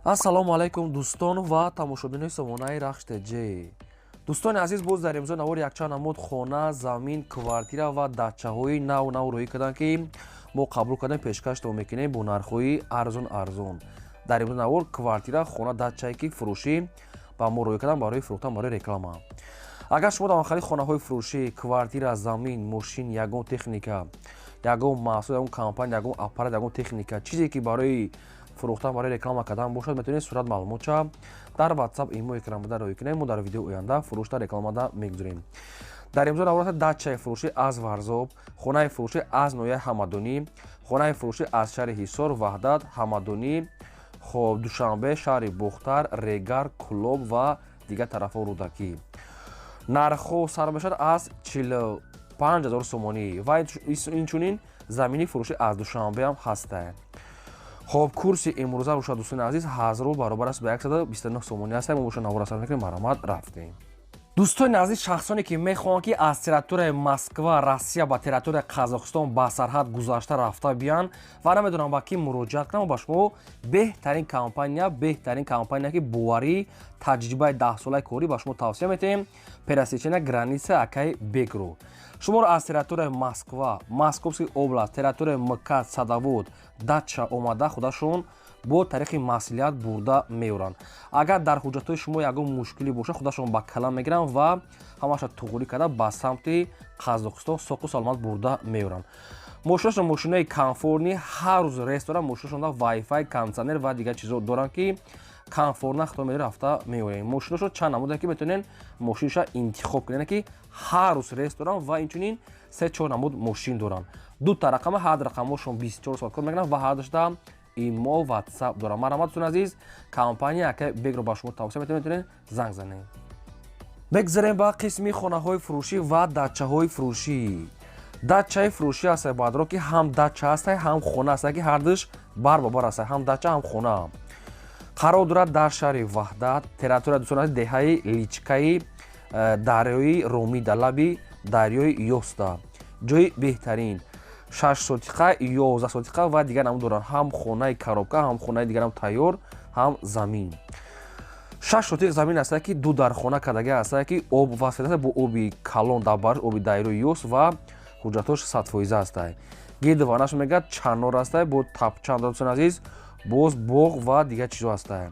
Ассалому алайкум, дӯстон ва тамошобинони сомонаи Рахш ТЖ. Дӯстони азиз, боз дар имзои навори якчанд намуд хона, замин, квартира ва дачаҳои нав нав роҳӣ карданд, ки мо қабул кардем, пешкаштон мекунем бо нархҳои арзон арзон. Дар имзои навор квартира, хона, дачае ки фурӯшӣ ба мо роҳӣ карданд барои фурӯхтан, барои реклама. Агар шумо дар хали хонаҳои фурӯшӣ, квартира, замин, мошин, ягон техника, ягон маҳсул, ягон компания, ягон аппарат, ягон техника, чизе ки барои фурӯхтан, барои реклама кардан бошад, метавонед сурат, маълумотша дар WhatsApp, имо, экран буда роҳӣ кунем. Мо дар видеои оянда фурӯшта, рекламада мегузорем. Дар имзо навор дачаи фурӯшӣ аз Варзоб, хонаи фурӯшӣ аз ноҳияи Ҳамадонӣ, хонаи фурӯшӣ аз шаҳри Ҳисор, Ваҳдат, Ҳамадонӣ, хоб, Душанбе, шаҳри Бохтар, Регар, Кулоб ва дигар тарафҳо, Рӯдакӣ. Нархҳо сар мешавад аз 45 000 сомонӣ ва инчунин замини фурӯшӣ аз Душанбеам ҳастанд. Хоб, курси имрӯза бошад, дӯстони азиз, 1000 баробар аст ба 129 сомонӣ аст. Мо боша навора сар мекунем, марҳамат, рафтем. Дӯстони азиз, шахсоне ки мехоҳанд, ки аз территорияи Москва, Россия ба территорияи Қазоқистон ба сарҳад гузашта рафта биянд ва намедонам ба кӣ муроҷиат кунам, ба шумо беҳтарин компания, беҳтарин компания, ки боварӣ, таҷрибаи 10-солаи корӣ, ба шумо тавсия метиҳем: «Пересечения граница» акаи Бегро. Шуморо аз территорияи Москва, Московский область, территорияи МКАД, Садовод, дача омада, худашон бо тариқи маслиҳат бурда меоранд. Агар дар ҳуҷҷатҳои шумо ягон мушкилӣ бошад, худашон ба калам мегиранд ва ҳамаша туғрӣ карда, ба самти Қазоқистон соқу саломат бурда меоранд. Мошинашон мошинои комфортный, ҳар рӯз рейс доранд. Мошинашонда вайфай, кондитсионер ва дигар чизо доранд, ки комфортно худо медори рафта меоем. Мошинашон чанд намуде, ки метавонед мошинаша интихоб кунед, ки ҳар рӯз рейс доранд ва инчунин се чор намуд мошин доранд. Дута рақама, ҳар рақамошон 24 соат кор мекунанд ва ҳардушта имо, WhatsApp дорам. Марҳамат, дӯстони азиз, компания ака Бегро ба шумо тавсия метавонед, метавонед занг занед. Мегзарем ба қисми хонаҳои фурӯшӣ ва дачаҳои фурӯшӣ. Дачаи фурӯшӣ ҳаста баъдро, ки ҳам дача ҳаста, ҳам хона ҳаста, ки ҳардуш барбабар ҳаста, ҳам дача, ҳам хона. Қарор дорад дар шаҳри Ваҳдат, территория, дӯстони азиз, деҳаи Личкаи, дарёи Ромида, лаби дарёи Ёста. Ҷои беҳтарин, 6 сотиқа, 11 сотиқа ва дигар намуд доранд: ҳам хонаи коробка, ҳам хонаи дигарам тайёр, ҳам замин. 6 сотиқ замин аста, ки ду дархона кардага аста, ки об васл аста бо оби калон, дар барш оби дарёи Ёс ва ҳуҷҷатҳош 100% аста. Гирду ванаш мегӯяд чанор аста, бо тапчан, дӯстони азиз, боз боғ ва дигар чизо аста.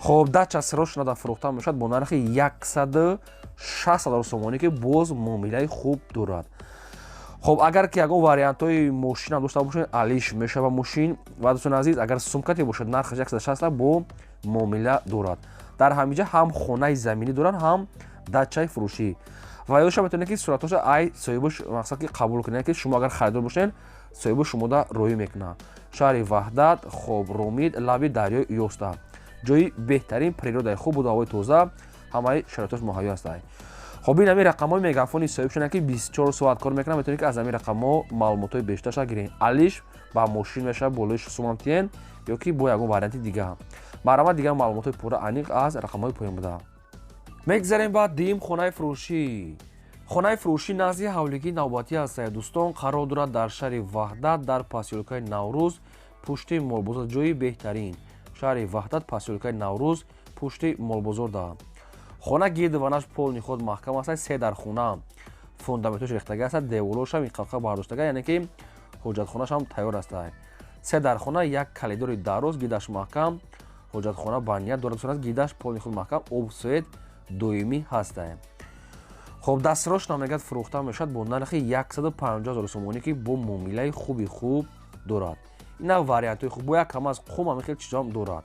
Хоб, дача срочно да фурӯхта мешавад бо нархи 160 000 сомонӣ, ки боз муомилаи хуб дорад. Хоб, агар ки ягон вариантҳои мошинам дошта бошед, алиш мешава мошин. Ва, дӯстони азиз, агар сумкате бошад, нархаш 160 бо муомила дорад. Дар ҳаминҷа ҳам хонаи заминӣ доранд, ҳам дачаи фурӯшӣ. Ва ёша метавонед, ки суратҳоша ай соҳибош, мақсад ки қабул кунед, ки шумо агар харидор бошед, соҳибо шумода роҳӣ мекунад. Шаҳри Ваҳдат, хоб, Ромид, лаби дарёи Ёста, ҷои беҳтарин, природаи хуб, буду ҳавои тоза, ҳамаи шароитош муҳайё ҳастанд. Хоб, ин ҳамин рақамҳои мегафони соҳибшона, ки 24 соат кор мекунад. Метавонед, ки аз ҳамин рақамҳо маълумотҳои бештарша гиред. Алиш ба мошин мешавад, болои сумам тиен ё ки бо ягон варианти дига. Марҳамат, дигар маълумотҳои пурра, аниқ аз рақамҳои поён буда. Мегзарем ба дуюм хонаи фурӯшӣ. Хонаи фурӯшӣ назди ҳавлигии навбатӣ ҳастад, дӯстон. Қарор дорад дар шаҳри Ваҳдат, дар посёлкаи Наврӯз, пушти молбозор. Ҷои беҳтарин, шаҳри Ваҳдат, посёлкаи Наврӯз, пушти молбозор. Да хона гирду ванаш полный худ маҳкам аст, се дар хона, фундаментош рехтага аст, деволошам иқалқа бардоштага, яъне ки ҳоҷатхонашам тайёр аст. Се дар хона, як калидори дароз, гирдаш маҳкам, ҳоҷатхона ба ният дорад, гирдаш полный худ маҳкам, об, свет доимӣ ҳастанд. Хоб, дастрош намегӯяд, фурӯхта мешавад бо нархи 150 000 сомонӣ, ки бо муомилаи хуби хуб дорад. Ина вариантҳои хуб, бо як кам аз қум, ҳамин хел чизоам дорад.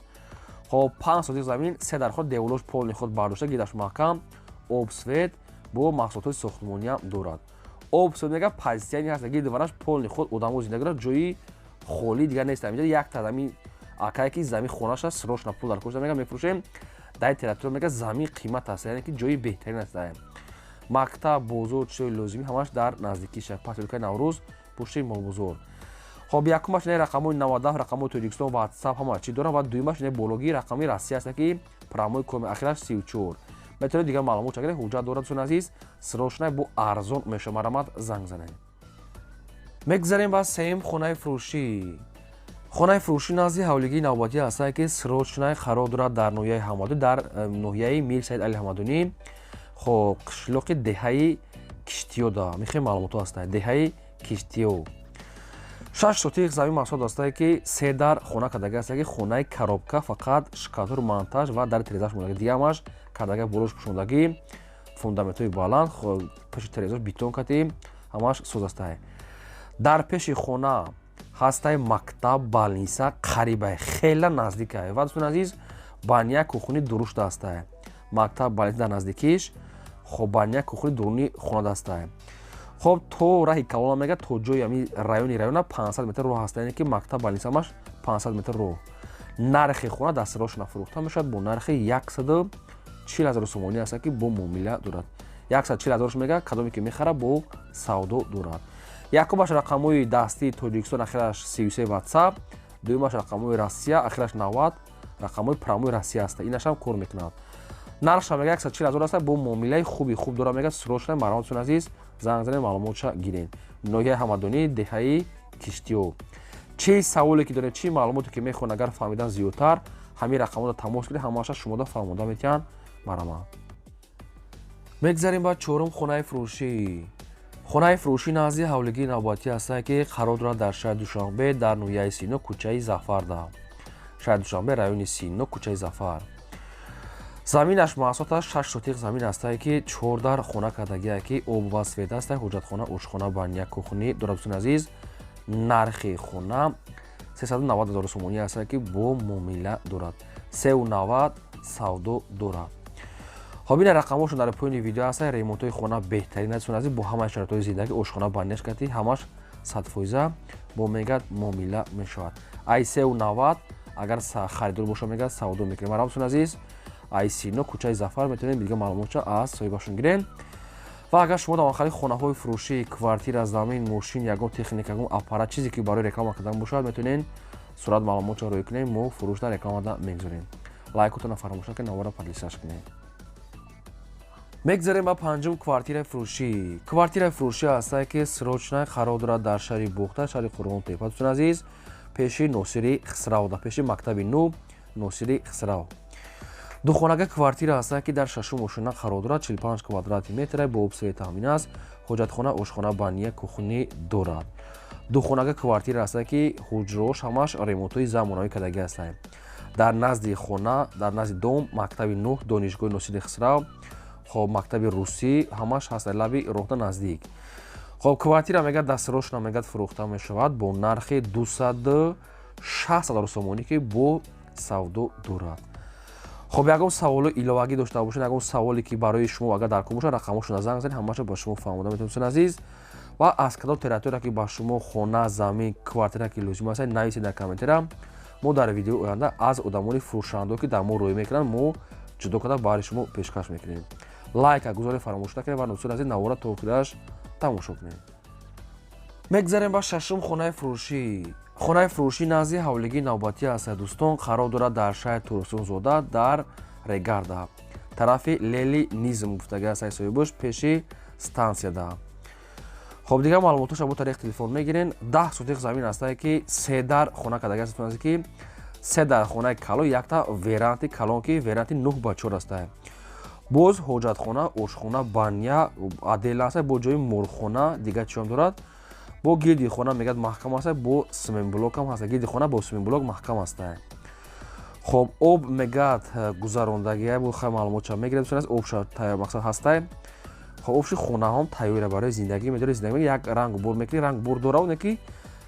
Хоб, 5 сотик замин, се дарход, деволош полный худ бардошта, гирдаш маҳкам, об, свет, бо маҳсулотҳои сохтмониам дорад. Об, свет мега постоянный ҳаст, гирди вараш полный худ одамо зиндагӣ дорад, ҷои холӣ дигар нест. Инҷа якта замин акае ки замин хонааш аст, срочно пул дар кошта, мега мефурӯшем. Дар территория мега замин қимат аст, яъне ки ҷои беҳтарин аст. Мактаб, бозор, чизҳои лозимӣ ҳамаш дар наздикиша. Посёлкаи Наврӯз, пушти молбозор. Хоб, якумаш не рақамҳои 97, рақамҳои Тоҷикистон, WhatsApp, ҳама чӣ дорам. Ва дуюмаш не бологии рақами Россия аст, ки прямой коми ахираш 34. Метавонед дигар маълумот чагиред. Ҳуҷҷат дорад, дӯстони азиз, срочно бо арзон мешавад. Марҳамат, занг занед. Мегзарем ба сеюм хонаи фурӯшӣ. Хонаи фурӯшӣ назди ҳавлигии навбатӣ ҳастае, ки срочно қарор дорад дар ноҳияи Ҳамадонӣ, дар ноҳияи Мир Саид Али Ҳамадонӣ, хоб, қишлоқи деҳаи Киштиёда. Михе маълумотҳо ҳастае. Деҳаи Киштиё, 6 сотих замин мақсуд ҳастае, ки се дар хона кардага ҳастае, ки хонаи коробка, фақат штукатур, монтаж ва дари терезаш мондаги, дига ҳамаш кардага, болош пӯшондагӣ, фундаментҳои баланд, пеши терезаш бетон кати, ҳамаш соз ҳастае. Дар пеши хона ҳастаи мактаб, больница қарибай, хела наздикай. Ва, дӯстони азиз, баня, кухни дурушта ҳастае. Мактаб, больница дар наздикиш, хоб, баня, кухни дуруни хона дастае. Хоб, то раҳи калона, мега, то ҷои ами района 500 метр роҳ ҳаста, яъне ки мактаб, больница ҳамаш 500 метр роҳ. Нархи хона дастрош нафурӯхта мешавад, бо нархи 140 000 сомонӣ аста, ки бо муомила дорад. 140 000 мега, кадоме ки мехара, бо савдо дорад. Якумаш рақамҳои дастии Тоҷикистон, ахираш 33, Ватсап. Дуюмаш рақамҳои Россия, ахираш 90, рақамҳои прямой Россия аста, инашам кор мекунад. Нархша мега 140 000 аста, бо муомилаи хуби хуб дора. Мега, срочно марҳаматон, азиз, занг занед, маълумотша гиред. Ноҳияи Ҳамадонӣ, деҳаи Киштиё. Чӣ саволе ки доред, чӣ маълумоте ки мехоҳед, агар фаҳмидан зиёдтар, ҳамин рақамҳоро тамос кунед, ҳамаша шумода фаҳмонда метиҳанд. Марҳамат. Мегзарем ба чорум хонаи фурӯшӣ. Хонаи фурӯшӣ назди ҳавлигии навбатӣ ҳастае, ки қарор дорад дар шаҳри Душанбе, дар ноҳияи Сино, кӯчаи Зафарда. Шаҳри Душанбе, райони Сино, кӯчаи Зафар. Заминаш масоҳаташ 6 сотих замин ҳастае, ки чор дар хона кардагие, ки об ва свет ҳастае, ҳоҷатхона, ошхона, баня, кухни дорад. Дӯстони азиз, нархи хона 390 000 сомонӣ ҳастае, ки бо муомила дорад. 3,90 савдо дорад. Хоб, ина рақамҳошон дар поёни видео ҳастае. Ремонтҳои хона беҳтарин аст, азиз, бо ҳамаи шароитҳои зиндагӣ, ошхона, баняш кати, ҳамаш 100%. Бо мегад муомила мешавад. Ай 3,90 агар харидор боша, мегад, савдо мекунем. Марҳаматон, азиз, ай Сино, кӯчаи Зафар метавонед дига маълумотша аз соҳибашон гирем. Ва агар шумо дар анхали хонаҳои фурӯшӣ, квартира, замин, мошин, ягон техника, ягон аппарат, чизе ки барои реклама кардан бошад, метавонед сурат, маълумотша рӯй кунем, мо фурӯшда, рекламада мегузорем. Лайкотона фаромӯш накунед, навора подписаться кунед. Мегзарем ба панҷум квартираи фурӯшӣ. Квартираи фурӯшӣ ҳастае, ки срочно қарор дорад дар шаҳри Бохта, шаҳри Қурғонтепа. Дӯстони азиз, пеши Носири Хисрав, дар пеши мактаби ну Носири Хисрав духонага квартира ҳастае, ки дар шашум ошона қарор дорад, 45 квадрати метра, бо об, свет таъмин аст, ҳоҷатхона, ошхона, баня, кухни дорад. Духонага квартира ҳастае, ки ҳуҷраош ҳамаш ремонтҳои замонавӣ кардагӣ ҳастанд. Дар назди хона, дар назди дом мактаби нӯҳ, донишгоҳи Носири Хисрав, хоб, мактаби русӣ, ҳамаш ҳаст, лаби роҳда наздик. Хоб, квартира, мегӯяд, дастрошна, мегӯяд, фурӯхта мешавад бо нархи 260 000 сомонӣ, ки бо савдо дорад. Хоб, ягон саволу иловагӣ дошта бошед, ягон саволе ки барои шумо агар дар кор бошад, рақамҳошона занг занед, ҳамаша ба шумо фаҳмода метавонед, азиз. Ва аз кадом территория ки ба шумо хона, замин, квартира ки лозим аст, нависед дар комментария. Мо дар видеои оянда аз одамони фурӯшандо, ки дар мо рӯй мекунанд, мо ҷудо карда баҳри шумо пешкаш мекунем. Лайка гузоред, фаромӯш накунед ва, дӯстони азиз, навора то охираш тамошо кунед. Мегзарем ба шашум хонаи фурӯшӣ. Хонаи фурӯшӣ назди ҳавлигии навбатӣ аст, дӯстон, қарор дорад дар шаҳри Турсунзода, дар Регарда, тарафи Ленинизм гуфтагӣ аст соҳибош, пеши стансияда. Хоб, дигар маълумотоша бо тариқи телефон мегирен. 10 сотих замин астае, ки се дар хона кардаги аст, ки се дар хонаи калон, якта веранди калон, ки веранди 9 ба 4 астае. Боз ҳоҷатхона, ошхона, баня отдельно аста, бо ҷои мурғхона, дигар чиём дорад. Бо гирди хона, мегӯяд, маҳкам аста, бо семенблокам ҳаста, гирди хона бо семенблок маҳкам аста. Хоб, об, мегӯяд, гузарондагия, бо хай маълумотша мегирад об мақсад ҳастай. Хоб, обши хонаҳом тайёра барои зиндагӣ медори, зиндагӣ як ранг бур мекунӣ, ранг бур дора, оне ки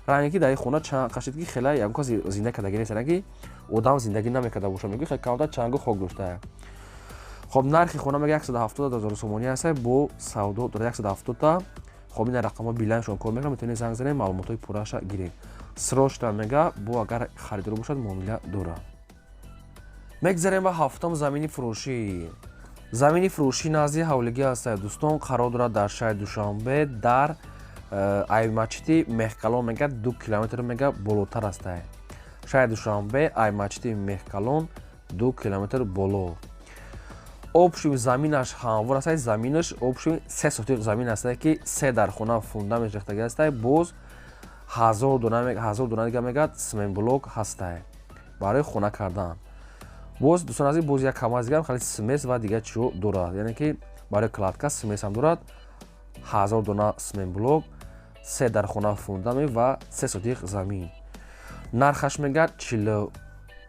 ранге ки дар хона қашид, ки хела ягон кас зиндагӣ кардагӣ нест, ки одам зиндагӣ намекарда боша, мегӯ, хеле камтар чангу хок доштая. Хоб, нархи хона, мега, 170 000 сомонӣ аста, бо савдо дора, 170-та. Хоб, ина рақамҳо Билайншон кор мекунад, метавонед занг занед, маълумотҳои пурраша гиред. Срочно, мега, бо агар харидор бошад, муомила дорад. Мегзарем ба ҳафтум замини фурӯшӣ. Замини фурӯшӣ назди ҳавлигӣ ҳастад, дӯстон, қарор дорад дар шаҳри Душанбе, дар ай масҷиди Меҳкалон, мега, 2 километр, мега, болотар астае. Шаҳри Душанбе, ай масҷиди Меҳкалон 2 километр боло. Общий заминаш ҳамвор аст, заминаш общий 3 сотиқ замин аст, ки се дар хона фундамент рехтагӣ аст. Боз 1000 дона дига мегӯяд, цементблок ҳастай барои хона кардан. Боз, дӯстон азиз, боз як камаз дигар хеле смесь ва дигар чизо дорад, яъне ки барои кладка смесь ҳам дорад. 1000 дона цементблок, се дархона фундамент ва 3 сотих замин. Нархаш мегӯяд 45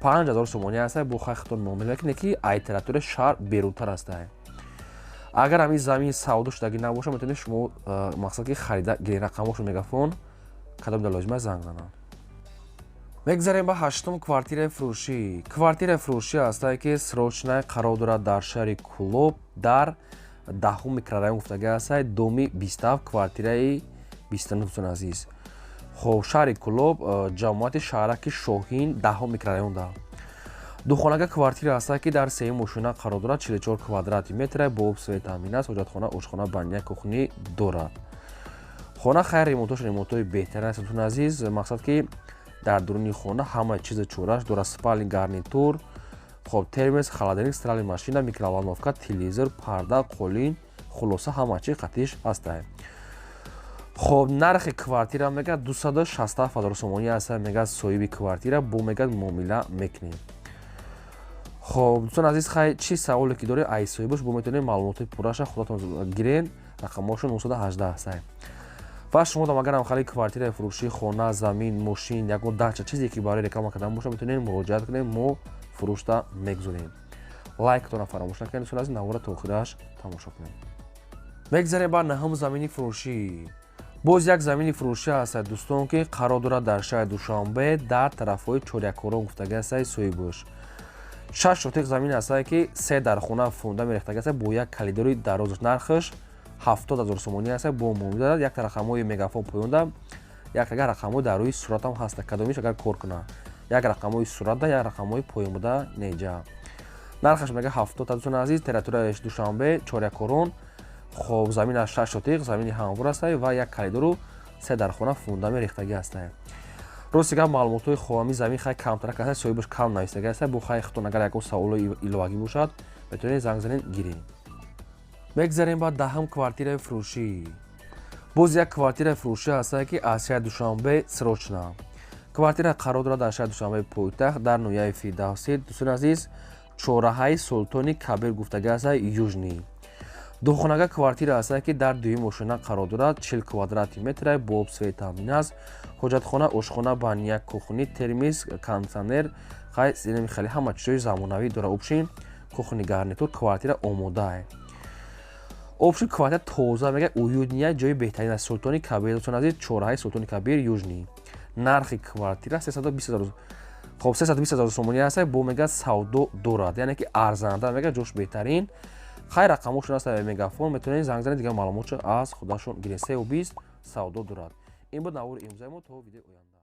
000 сомонӣ аста. Бо хай хитон муомила мекунед, ки ай территорияи шаҳр берунтар астае. Агар ҳамин замин савдо шудагӣ набошад, метавонед шумо, мақсад ки харида гиред. Рақамошо Мегафон, кадом дар лозима, занг зананд. Мегзарем ба ҳаштум квартираи фурӯшӣ. Квартираи фурӯшӣ ҳастае, ки срочно қарор дорад дар шаҳри Кӯлоб, дар 10-ум микрорайон гуфтагӣ ҳастае, доми 27, квартираи 29, дӯстони азиз. Хоб, шаҳри Кӯлоб, ҷамоати шаҳраки Шоҳин, 10-ум микрорайонда духонага квартира ҳастае, ки дар сеюм ошёна қарор дорад, 44 квадрати метра, бо об, свет таъмин аст, ҳоҷатхона, ошхона, баня, кухня дорад. Хона хайр, ремонтош ремонтҳои беҳтарин аст, дӯстони азиз. Мақсад ки дар дуруни хона ҳама чиза чораш дорад: спальный гарнитур, хоб, термос, холодильник, стиральный машина, микроволновка, телевизор, парда, қолин, хулоса, ҳама чи қатиш ҳастае. Хоб, нархи квартира мегӯяд 267 000 сомонӣ аста, мегӯяд соҳиби квартира, бо мегӯяд муомила мекунем. Хоб, дӯстон азиз, хай, чӣ саволе ки доред, ай соҳибаш бо метавонед маълумотҳои пурраша худатон гирен. Рақамҳошон 918 ҳастае. Ва шумо дам агарам хали квартираи фурӯшӣ, хона, замин, мошин, ягон дача, чизе ки барои реклама кардан бошад, метавонед муроҷиат кунед, мо фурӯшта мегузорем. Лайктона фаромӯш накунед, дӯстон азиз, навора то охираш тамошо кунед. Мегзарем ба наҳум замини фурӯшӣ. Боз як замини фурӯшӣ ҳастад, дӯстон, ки қарор дорад дар шаҳри Душанбе, дар тарафҳои Чорякорон гуфтагӣ ҳастад соҳибош. 6 сотих замин ҳастад, ки се дархона фундамент рехтагӣ ҳастад, бо як калидори дарозаш. Нархаш 70 000 сомонӣ ҳастад, бо муомила. Якта рақамҳои Мегафон поёнда, яктага рақамҳои дар рӯи суратам ҳаста. Кадомиш агар кор кунад, як рақамҳои суратда, як рақамҳои поён буда неҷа. Нархаш мега 70, дӯстони азиз. Территорияш Душанбе, Чорякорон. Хоб, замин аз 6 сотих, замини ҳамвор ҳастад ва як калидору се дархона фундамент рехтагӣ ҳастад. Рости гап, маълумотҳои хоҳами замин хай камтарак ҳастад, соҳибаш кам навистагӣ ҳастад. Бо хай хитон агар ягон саволои иловагӣ бошад, метавонед занг занед, гиред. Мегзарем ба 10-ум квартираи фурӯшӣ. Боз як квартираи фурӯшӣ ҳастад, ки аз шаҳри Душанбе срочно квартира қарор дорад дар шаҳри Душанбе, пойтахт, дар ноҳияи Фирдавсӣ, дӯстони азиз, чорраҳаи Султони Кабир гуфтагӣ ҳастад, Южный. Духонага квартира ҳастад, ки дар дуюм ошёна қарор дорад, 40 квадрати метра, бо об, свет таъмин аст, ҳоҷатхона, ошхона, баня, кухня, термос, кондитсионер, хай, хеле ҳама чизҳои замонавӣ дорад. Общий кухонный гарнитур, квартира омодае. Общий квартира тоза, мега уютный, ҷои беҳтарин аст. Султони Кабир, дӯстони азиз, чорраҳаи Султони Кабир, Южный. Нархи квартира 320 000, хоб, 320 000 сомонӣ аст, бо мега савдо дорад, яъне ки арзанда, мега ҷош беҳтарин. Хай, рақамошон аст Мегафон, метавонед занг занед, дигар маълумотшо аз худашон гиред. Сеу бист савдо дорад. Ин буд навори имрӯзаи мо. То видеои оянда.